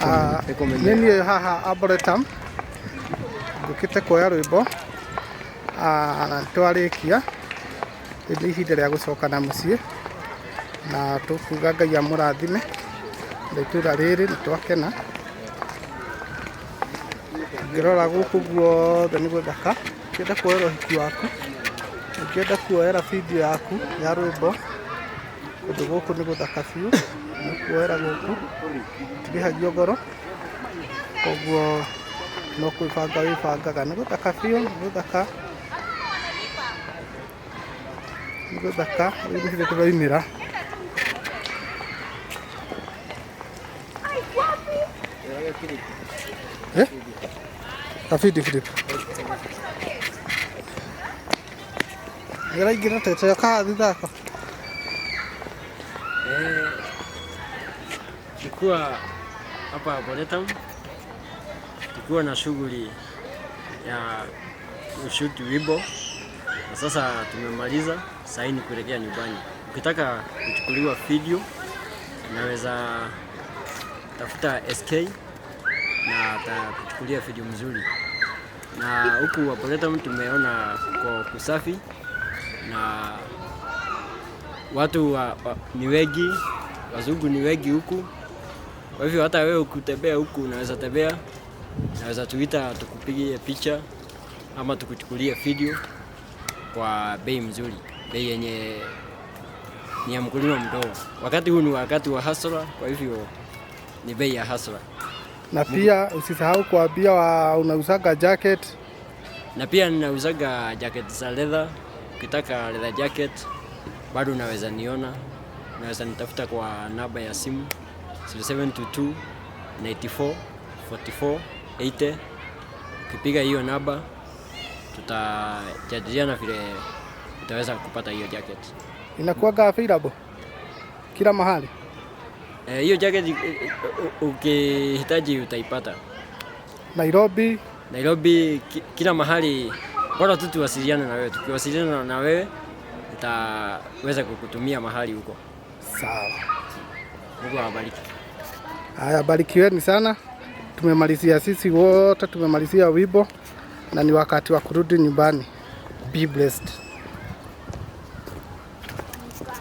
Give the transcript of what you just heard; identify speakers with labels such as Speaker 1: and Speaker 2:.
Speaker 1: Ah, nĩ niĩ haha Arboretum ngũkĩte kuoya rwĩmbo. Ah, na nĩtwarĩkia, rĩu nĩ ihinda rĩa gũcoka na mũciĩ na tũkuga Ngai amũrathime na itũra rĩrĩ nĩ twakena. Ngĩrora gũkũ guothe nĩ gũthaka, ũngĩenda kuoera ũhiki waku, ũngĩenda kuoera video yaku ya rwĩmbo, kũndũ gũkũ nĩ gũthaka biũ, nĩ kuoera gũkũ, gũtirĩhagio goro, koguo no kwĩbanga wĩbangaga. Nĩ gũthaka biũ, nĩ gũthaka, nĩ gũthaka, rĩu nĩ hĩndĩ tũraumĩra. Eh? Kafidi Philip. Ngĩraingĩra tete kaha thutha.
Speaker 2: Eh, tukiwa hapa Arboretum tukiwa na shughuli ya kushuti wimbo na sasa tumemaliza, sasa ni kuelekea nyumbani. Ukitaka kuchukuliwa video unaweza tafuta SK na atakuchukulia video mzuri. Na huku Arboretum tumeona kwa kusafi na watu ni wengi, wazungu ni wengi huku. Kwa hivyo hata wewe ukitembea huku unaweza tembea, unaweza tuita tukupigie picha ama tukuchukulie video kwa bei mzuri, bei yenye ni ya mkulima mdogo. Wakati huu ni wakati wa hasara, kwa hivyo ni bei ya hasara.
Speaker 1: Na pia usisahau kuambia wa unauzaga jacket.
Speaker 2: Na pia ninauzaga jacket za leather. Ukitaka leather jacket bado unaweza niona, unaweza nitafuta kwa namba ya simu 0722 94 44 80. Ukipiga hiyo namba tutajadiliana vile utaweza kupata hiyo jacket.
Speaker 1: Inakuwaga available kila mahali.
Speaker 2: Hiyo jacket ukihitaji utaipata
Speaker 1: Nairobi.
Speaker 2: Nairobi, kila mahali, bora tu tuwasiliane na wewe. Tukiwasiliana na wewe nitaweza kukutumia mahali huko.
Speaker 1: Sawa.
Speaker 2: Mungu awabariki.
Speaker 1: Haya, barikiweni sana. Tumemalizia sisi wote, tumemalizia wimbo na ni wakati wa kurudi nyumbani. Be blessed.